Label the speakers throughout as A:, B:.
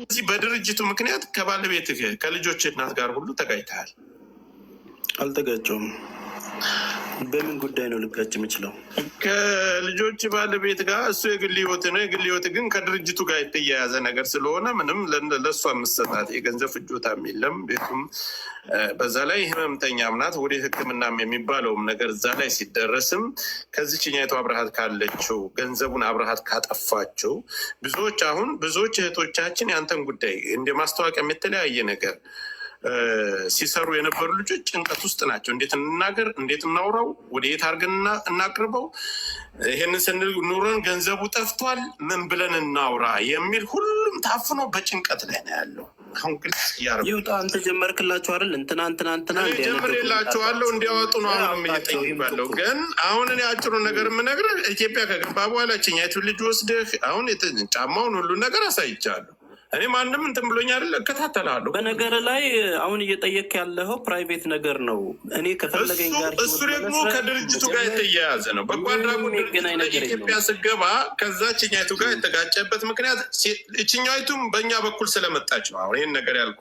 A: እዚህ በድርጅቱ ምክንያት ከባለቤትህ ከልጆች እናት ጋር ሁሉ ተጋጭተሃል።
B: አልተጋጨውም። በምን ጉዳይ ነው ልጋጭ የምችለው?
A: ከልጆች ባለቤት ጋር እሱ የግል ህይወት ነው። የግል ህይወት ግን ከድርጅቱ ጋር የተያያዘ ነገር ስለሆነ ምንም ለእሷ የምትሰጣት የገንዘብ ፍጆታም የለም። ቤቱም በዛ ላይ ህመምተኛም ናት። ወደ ሕክምናም የሚባለውም ነገር እዛ ላይ ሲደረስም ከዚችኛይቱ አብረሃት ካለችው ገንዘቡን አብረሃት ካጠፋችው ብዙዎች አሁን ብዙዎች እህቶቻችን ያንተን ጉዳይ እንደ ማስታወቂያም የተለያየ ነገር ሲሰሩ የነበሩ ልጆች ጭንቀት ውስጥ ናቸው። እንዴት እንናገር? እንዴት እናውራው? ወደ የት አድርገን እናቅርበው? ይህንን ስንል ኑረን ገንዘቡ ጠፍቷል፣ ምን ብለን እናውራ የሚል ሁሉም ታፍኖ በጭንቀት ላይ ነው ያለው። አሁን ግልጽ እያደረጉ
B: ይውጣ። አንተ ጀመርክላችሁ አይደል? እንትና እንትና እንትና
A: እኔ
B: እንዲህ አይነት
A: ጀምሬላችኋለሁ እንዲያወጡ ነው አሁንም
B: አውጣቸው፣
A: እየጠየቁ
B: ይምጡ
A: ያለው።
B: እኮ።
A: ግን አሁን እኔ አጭሩን ነገር የምነግርህ ኢትዮጵያ ከገባ በኋላ ችኛይቱን ልጅ ወስደህ አሁን ጫማውን ሁሉን ነገር አሳይቻለሁ። እኔ ማንም እንትን ብሎኝ አይደለ፣ እከታተልሃለሁ።
B: በነገር ላይ አሁን እየጠየክ ያለኸው private ነገር ነው። እኔ ከፈለገኝ
A: እሱ
B: ጋር
A: እሱ
B: ህይወት
A: ደግሞ
B: መመስረት
A: ከድርጅቱ ጋር
B: መጀመር
A: የተያያዘ ነው። በጎ
B: ምንም
A: አድራጎት ድርጅቱ
B: የሚገናኝ
A: ላይ
B: ነገር
A: ኢትዮጵያ
B: የለውም።
A: ስገባ ከዛችኛይቱ ጋር የተጋጨበት ምክንያት እችኛይቱም በእኛ በኩል ስለመጣች ነው። አሁን ይህን ነገር ያልኩ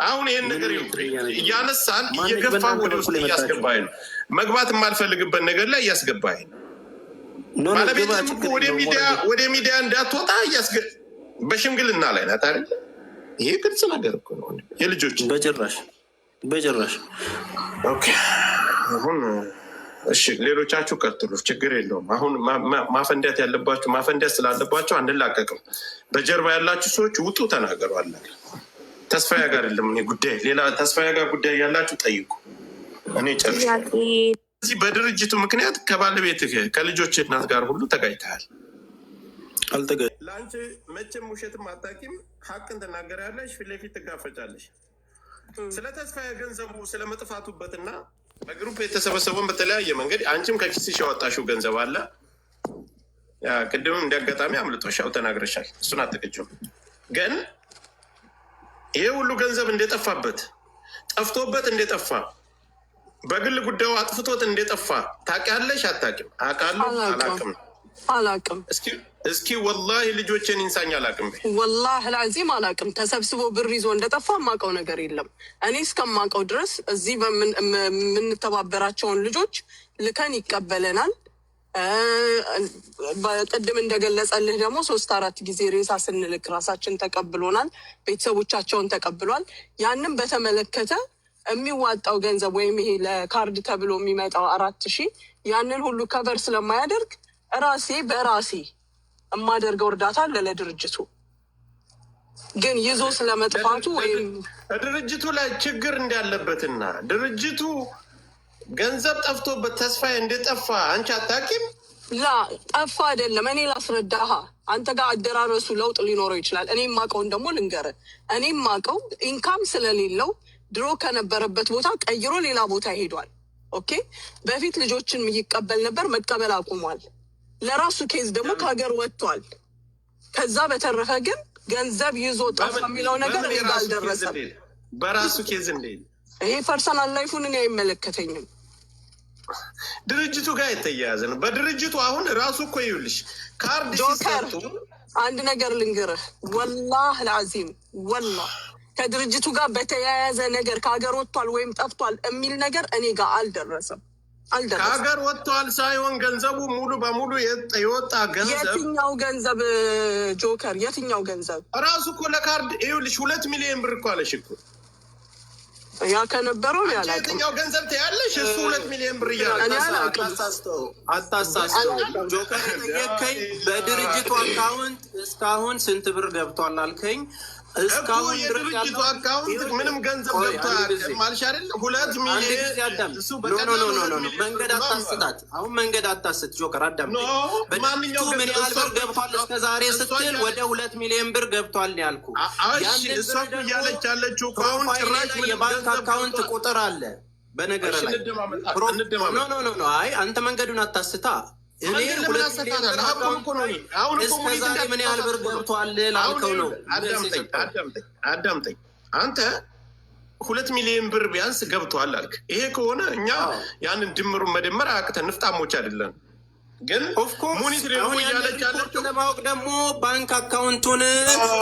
A: አሁን ይህን
B: ምንም
A: ነገር
B: የተለየ ነገር የለውም።
A: እያነሳን
B: ማነች
A: እየገፋ
B: በእናንተ
A: ወደ ውስጥ
B: በኩል የመጣችው?
A: እያስገባኝ ነው። መግባት የማልፈልግበት ነገር ላይ እያስገባኝ ነው።
B: No no፣ ግባ፣
A: ባለቤትም እኮ
B: ችግር
A: ወደ
B: የለውም።
A: ሚዲያ
B: already
A: ወደ ሚዲያ እንዳትወጣ በሽምግልና ላይ ናት አይደለ? ይሄ ግልጽ ነገር እኮ ነው። የልጆች
B: በጭራሽ በጭራሽ።
A: Okay፣ አሁን እሺ፣ ሌሎቻችሁ ቀጥሉ፣ ችግር የለውም። አሁን ማፈንዳት ያለባችሁ ማፈንዳት ስላለባቸው አንላቀቅም። በጀርባ ያላችሁ ሰዎች ውጡ፣ ተናገሩ። አለቀ። ተስፋዬ ጋር አይደለም እኔ ጉዳይ፣ ሌላ ተስፋዬ ጋር ጉዳይ ያላችሁ ጠይቁ። እኔ ጨርሻለሁ።
C: ጥያቄ
A: እዚህ በድርጅቱ ምክንያት ከባለቤትህ ከልጆች እናት ጋር ሁሉ ተጋጭተሃል።
B: አልተጋ
A: ለአንቺ መቼም ውሸትም አታውቂም፣ ሀቅን ትናገሪያለሽ፣ ፊት ለፊት ትጋፈጫለሽ። ስለ ተስፋዬ ገንዘቡ ስለመጥፋቱበትና በ group የተሰበሰበውን በተለያየ መንገድ አንቺም ከኪስሽ ያወጣሽው ገንዘብ አለ። ያ ቅድምም እንዲያጋጣሚ አምልጦሽ ያው ተናግረሻል። እሱን አትቅጂውም። ግን ይሄ ሁሉ ገንዘብ እንደጠፋበት ጠፍቶበት እንደጠፋ በግል ጉዳዩ አጥፍቶት እንደጠፋ ታውቂያለሽ? አታውቂም? አውቃለሁ
D: አላውቅም።
A: አላውቅም።
D: አላቅም።
A: እስኪ እስኪ ወላሂ ልጆቼን ይንሳኝ አላውቅም በይ።
D: ወላህ ልዓዚም አላቅም። ተሰብስቦ ብር ይዞ እንደጠፋ የማውቀው ነገር የለም። እኔ እስከማውቀው ድረስ እዚህ የምንተባበራቸውን ልጆች ልከን ይቀበለናል። በቅድም እንደገለጸልህ ደግሞ ሶስት አራት ጊዜ ሬሳ ስንልክ ራሳችን ተቀብሎናል፣ ቤተሰቦቻቸውን ተቀብሏል። ያንን በተመለከተ የሚዋጣው ገንዘብ ወይም ይሄ ለካርድ ተብሎ የሚመጣው 4,000 ያንን ሁሉ cover ስለማያደርግ ራሴ በራሴ የማደርገው እርዳታ አለ ለድርጅቱ። ግን ይዞ ስለመጥፋቱ ወይም
A: ድርጅቱ ላይ ችግር እንዳለበትና ድርጅቱ ገንዘብ ጠፍቶበት ተስፋዬ እንደጠፋ አንቺ አታውቂም?
D: ላ ጠፋ አይደለም። እኔ ላስረዳሃ፣ አንተ ጋር አደራረሱ ለውጥ ሊኖረው ይችላል። እኔ የማውቀውን ደግሞ ልንገርህ። እኔ የማውቀው income ስለሌለው ድሮ ከነበረበት ቦታ ቀይሮ ሌላ ቦታ ሄዷል። Okay፣ በፊት ልጆችን ይቀበል ነበር፣ መቀበል አቁሟል። ለራሱ case ደግሞ ከሀገር ወጥቷል። ከዛ በተረፈ ግን ገንዘብ ይዞ ጠፋ የሚለው ነገር
A: በምን
D: እኔ ጋር
A: የራሱ case
D: አልደረሰም።
A: እንዴት? በራሱ case እንዴት?
D: ይሄ personal life ኡን እኔ አይመለከተኝም።
A: ድርጅቱ ጋር የተያያዘ ነው። በድርጅቱ አሁን ራሱ እኮ ይኸውልሽ ካርድ
D: ጆከር
A: ሲሰጡ
D: አንድ ነገር ልንገርህ፣ ወላህ ልዓዚም ወላህ ከድርጅቱ ጋር በተያያዘ ነገር ከሀገር ወጥቷል ወይም ጠፍቷል የሚል ነገር እኔ ጋር አልደረሰም አልደረሰም።
A: ከሀገር ወጥቷል ሳይሆን ገንዘቡ ሙሉ በሙሉ የወጣ ገንዘብ
D: የትኛው ገንዘብ ጆከር? የትኛው ገንዘብ?
A: ራሱ እኮ ለካርድ ይኸውልሽ 2 ሚሊዮን ብር እኮ አለሽ እኮ።
D: ያ ከነበረው እኔ
A: አንቺ
D: አላውቅም።
A: የትኛው ገንዘብ ትያለሽ? እሱ 2 ሚሊዮን ብር እያለ
D: እኔ አላውቅም።
E: አታሳስተው አታሳስተው። ጆከር፣ የጠየከኝ በድርጅቱ account እስካሁን ስንት ብር ገብቷል አልከኝ።
A: እኮ
E: እስካሁን ድረስ
A: የድርጅቱ
E: ያለው
A: account ምንም ገንዘብ
E: ቆይ
A: ገብቶ
E: አንድ ጊዜ
A: አያውቅም አልሽ አይደል? ሁለት
E: አንድ
A: ሚሊዮን
E: ጊዜ አዳም
A: እሱ
E: no no
A: በቀላሉ
E: no no
A: ሁለት
E: no
A: ሚሊዮን
E: መንገድ
A: ብር ነው።
E: አታስታት። አሁን መንገድ አታስት ጆከር፣
A: No
E: አዳምጠኝ። በድርጅቱ
A: ማንኛው
E: ምን
A: ገንዘብ
E: ያህል
A: እሷ
E: ብር ገብቷል እስከ ዛሬ
A: እሷ
E: ስትል
A: እያለች
E: ወደ 2 ሚሊዮን ብር ገብቷል ነው ያልኩ።
A: እሺ
E: ያንን
A: እሷ
E: ብር
A: እኮ
E: ደግሞ
A: እያለች ያለችው እኮ አሁን
E: profile ኤ
A: ጭራሽ
E: ላይ
A: ምንም
E: የባንክ
A: ገንዘብ
E: account
A: ገብቷል።
E: ቁጥር አለ። በነገር
A: እሺ
E: ላይ
A: እንደማመጥ
E: no
A: እንደማመጥ
E: no no no፣ አይ አንተ መንገዱን አታስታ። እኔ
A: መንገድ ለምን
E: ሁለት ሚሊዮን
A: አሰታታል?
E: ብር
A: ሀቁን
E: account
A: እኮ ነው።
E: ላይ
A: አሁን እኮ
E: እስከ
A: ሙኒት
E: ዛሬ ምን ያህል ብር
A: እንዳትሳሳት እኮ ነው።
E: ገብቷል
A: አሁን
E: ላልከው ነው
A: ይኸውልህ፣
E: መልስ
A: አዳምጠኝ
E: የሰጠው።
A: አዳምጠኝ አዳምጠኝ። አንተ 2 ሚሊዮን ብር ቢያንስ ገብቷል አልክ። ይሄ ከሆነ እኛ ያንን ድምሩን መደመር አያቅተን፣ ንፍጣሞች አይደለን። ግን
E: Of course
A: ሙኒት ደግሞ
E: አሁን ያለ
A: እያለች
E: ሪፖርት
A: ያለችው
E: ለማወቅ ደግሞ ባንክ account ኡን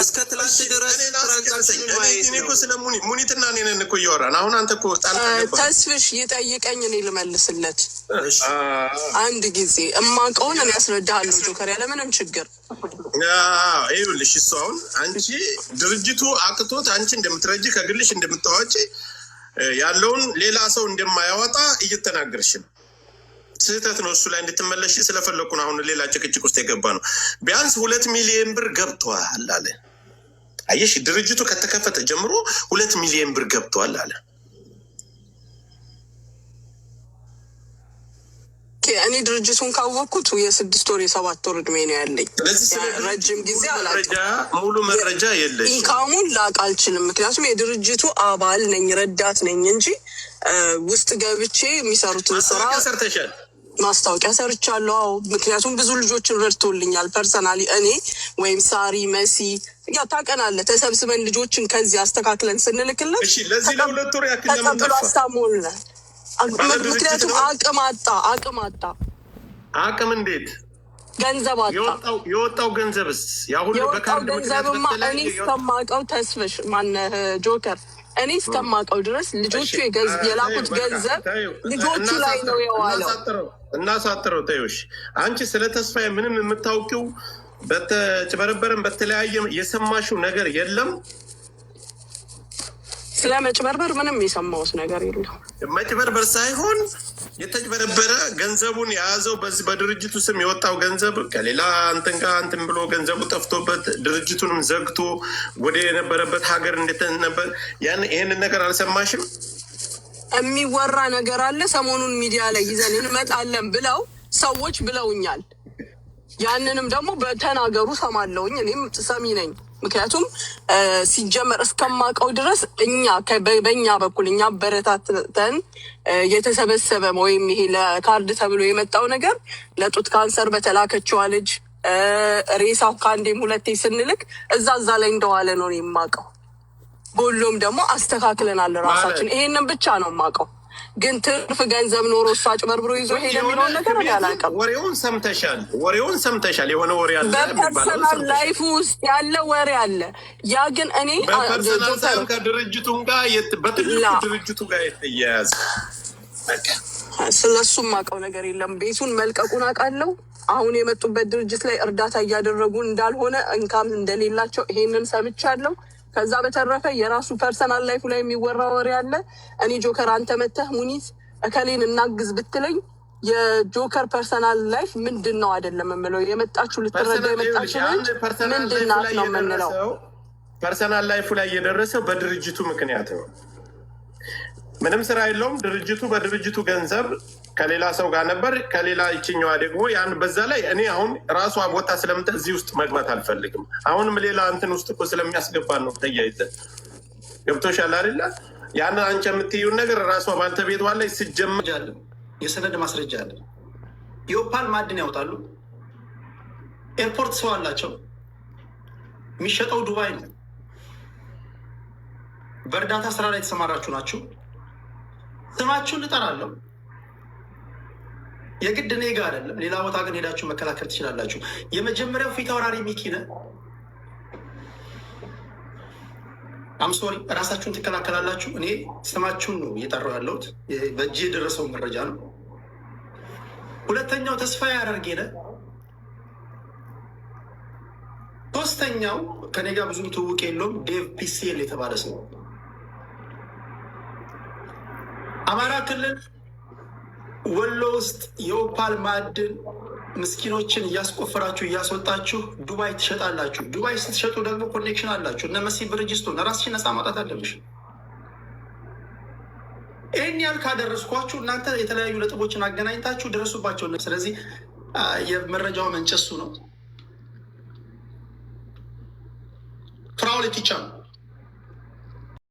E: እስከ ትላንት ድረስ
A: እኔን አስጨርሰኝ።
E: Transaction ኡን
A: እኔ
E: ማየት
A: እኔ እኮ
E: ነው።
A: ስለ ሙኒትና እኔ ነን እኮ እያወራን አሁን። አንተ እኮ ጣልቃ ገባህ።
D: ተስፍሽ ይጠይቀኝ፣ እኔ ልመልስለት።
E: እሺ።
D: አንድ ጊዜ እማውቀውን እኔ አስረዳሃለሁ ጆከር፣ ያለምንም ችግር።
A: ይኸውልሽ እሱ አሁን አንቺ ድርጅቱ አቅቶት አንቺ እንደምትረጂ፣ ከግልሽ እንደምታዋጪ፣ ያለውን ሌላ ሰው እንደማያወጣ እየተናገርሽ ነው። ስህተት ነው። እሱ ላይ እንድትመለሽ ስለፈለኩ ነው። አሁን ሌላ ጭቅጭቅ ውስጥ የገባ ነው። ቢያንስ 2 ሚሊዮን ብር ገብተዋል አለ። አየሽ፣ ድርጅቱ ከተከፈተ ጀምሮ 2 ሚሊዮን ብር ገብተዋል አለ።
D: Okay፣ እኔ ድርጅቱን ካወቅኩት የ6 ወር የ7 ወር እድሜ ነው ያለኝ።
A: ስለዚህ ስለ ድርጅቱ
D: ረጅም ጊዜ
A: ሙሉ
D: አላውቅም።
A: መረጃ ሙሉ መረጃ የለሽም።
D: Income ኡን ላቅ አልችልም። ምክንያቱም የድርጅቱ አባል ነኝ፣ ረዳት ነኝ እንጂ ውስጥ ገብቼ የሚሰሩትን ስራ
A: ማስታወቂያ ሰርተሻል።
D: ማስታወቂያ ሰርቻለሁ። አዎ፣ ምክንያቱም ብዙ ልጆችን ረድቶልኛል። Personally እኔ ወይም ሳሪ መሲ ያው ታውቀናለህ፣ ተሰብስበን ልጆችን ከዚህ አስተካክለን ስንልክለት
A: እሺ፣ ለዚህ ለ2 ወር ያክል ለምን
D: ተቀብሎ
A: ጠፋ?
D: አስታሞልናል።
A: ባለ ድርጅት
D: ምክንያቱም
A: ነው።
D: አቅም አጣ፣ አቅም አጣ፣
A: አቅም እንዴት?
D: ገንዘብ አጣ።
A: የወጣው ገንዘብስ ያ ሁሉ
D: የወጣው
A: በካርድ ምክንያት
D: ገንዘብማ እኔ
A: በተለያየ
D: እስከማውቀው፣ ተስፍሽ ማነህ ጆከር፣ እኔ እስከማውቀው ድረስ ልጆቹ
A: እሺ፣
D: የላኩት
A: ተይው፣ በቃ
D: ገንዘብ
A: ተይው።
D: ልጆቹ ላይ ነው
A: እናሳጥረው
D: የዋለው።
A: እናሳጥረው እናሳጥረው። ተይው እሺ። አንቺ ስለ ተስፋዬ ምንም የምታውቂው በተጭበረበረም በተለያየ የሰማሽው ነገር የለም?
D: ስለ መጭበርበር ምንም የሰማሁት ነገር የለም።
A: መጭበርበር ሳይሆን የተጭበረበረ ገንዘቡን የያዘው በዚህ በድርጅቱ ስም የወጣው ገንዘብ ከሌላ እንትን ጋር እንትን ብሎ ገንዘቡ ጠፍቶበት ድርጅቱንም ዘግቶ ወደ የነበረበት ሀገር እንደተነበር ያን ይህንን ነገር አልሰማሽም?
D: የሚወራ ነገር አለ። ሰሞኑን ሚዲያ ላይ ይዘን እንመጣለን ብለው ሰዎች ብለውኛል። ያንንም ደግሞ በተናገሩ ሰማለውኝ። እኔም ሰሚ ነኝ። ምክንያቱም ሲጀመር እስከማውቀው ድረስ እኛ በእኛ በኩል እኛ በረታተን የተሰበሰበ ወይም ይሄ ለካርድ ተብሎ የመጣው ነገር ለጡት ካንሰር በተላከችዋ ልጅ ሬሳው ከአንዴም ሁለቴ ስንልክ እዛ እዛ ላይ እንደዋለ ነው እኔ የማውቀው። በሁሉም ደግሞ አስተካክለናል ራሳችን። ይሄንን ብቻ ነው የማውቀው። ግን ትርፍ ገንዘብ ኖሮ እሱ አጭበርብሮ ይዞ ሄደ የሚለውን ነገር እኔ አላውቅም።
A: ወሬውን ሰምተሻል? ወሬውን ሰምተሻል? የሆነ ወሬ አለ የሚባለውን
D: በ personal
A: ሰምተሻል?
D: Life ውስጥ ያለ ወሬ አለ። ያ ግን እኔ
A: በ personal
D: ጆከር
A: ሳይሆን ከድርጅቱም ጋር በትልቁ
D: ላ
A: ድርጅቱ ጋር የተያያዘ በቃ።
D: ስለሱ የማውቀው ነገር የለም። ቤቱን መልቀቁን አውቃለሁ። አሁን የመጡበት ድርጅት ላይ እርዳታ እያደረጉ እንዳልሆነ፣ income እንደሌላቸው ይሄንን ሰምቻለሁ። ከዛ በተረፈ የራሱ personal life ኡ ላይ የሚወራ ወሬ አለ። እኔ ጆከር አንተ መተህ ሙኒት እከሌን እናግዝ ብትለኝ የጆከር personal life ምንድን ነው አይደለም የምለው። የመጣችሁ ልትረዳ
A: Personal
D: የመጣችሁ ልጅ
A: Personal
D: ምንድን
A: Life ኡ
D: ናት
A: ላይ
D: ነው የምንለው።
A: የደረሰው personal life ኡ ላይ የደረሰው በድርጅቱ ምክንያት ነው። ምንም ስራ የለውም። ድርጅቱ በድርጅቱ ገንዘብ ከሌላ ሰው ጋር ነበር። ከሌላ ይችኛዋ ደግሞ ያን በዛ ላይ እኔ አሁን ራሷ ቦታ ስለምተ እዚህ ውስጥ መግባት አልፈልግም። አሁንም ሌላ እንትን ውስጥ እኮ ስለሚያስገባን ነው ተያይዘን። ገብቶሻል አይደለ? ያን አንቺ የምትይውን ነገር ራሷ ባልተቤቷ ላይ ስጀምር
C: አለ፣ የሰነድ ማስረጃ አለ። የኦፓል ማዕድን ያወጣሉ። ኤርፖርት ሰው አላቸው። የሚሸጠው ዱባይ ነው። በእርዳታ ስራ ላይ የተሰማራችሁ ናችሁ። ስማችሁን እጠራለሁ። የግድ እኔ ጋ አይደለም፣ ሌላ ቦታ ግን ሄዳችሁ መከላከል ትችላላችሁ። የመጀመሪያው ፊት አውራሪ ሚኪ ነህ። I'm sorry፣ እራሳችሁን ትከላከላላችሁ። እኔ ስማችሁን ነው እየጠራሁ ያለሁት፣ በእጅ የደረሰው መረጃ ነው። ሁለተኛው ተስፋዬ አደርጌ ነህ። ሶስተኛው ከኔ ጋር ብዙም ትውውቅ የለውም፣ ዴቭ ፒሲኤል የተባለ ሰው። አማራ ክልል ወሎ ውስጥ የኦፓል ማዕድን ምስኪኖችን እያስቆፈራችሁ እያስወጣችሁ ዱባይ ትሸጣላችሁ። ዱባይ ስትሸጡ ደግሞ connection አላችሁ። እነ መሲ ብርጅስቶን ራስሽን ነፃ ማውጣት አለብሽ። ይህን ያህል ካደረስኳችሁ እናንተ የተለያዩ ነጥቦችን አገናኝታችሁ ድረሱባቸው። ስለዚህ የመረጃው ምንጭ እሱ ነው። ፍራኦል ኢቲቻ ነው።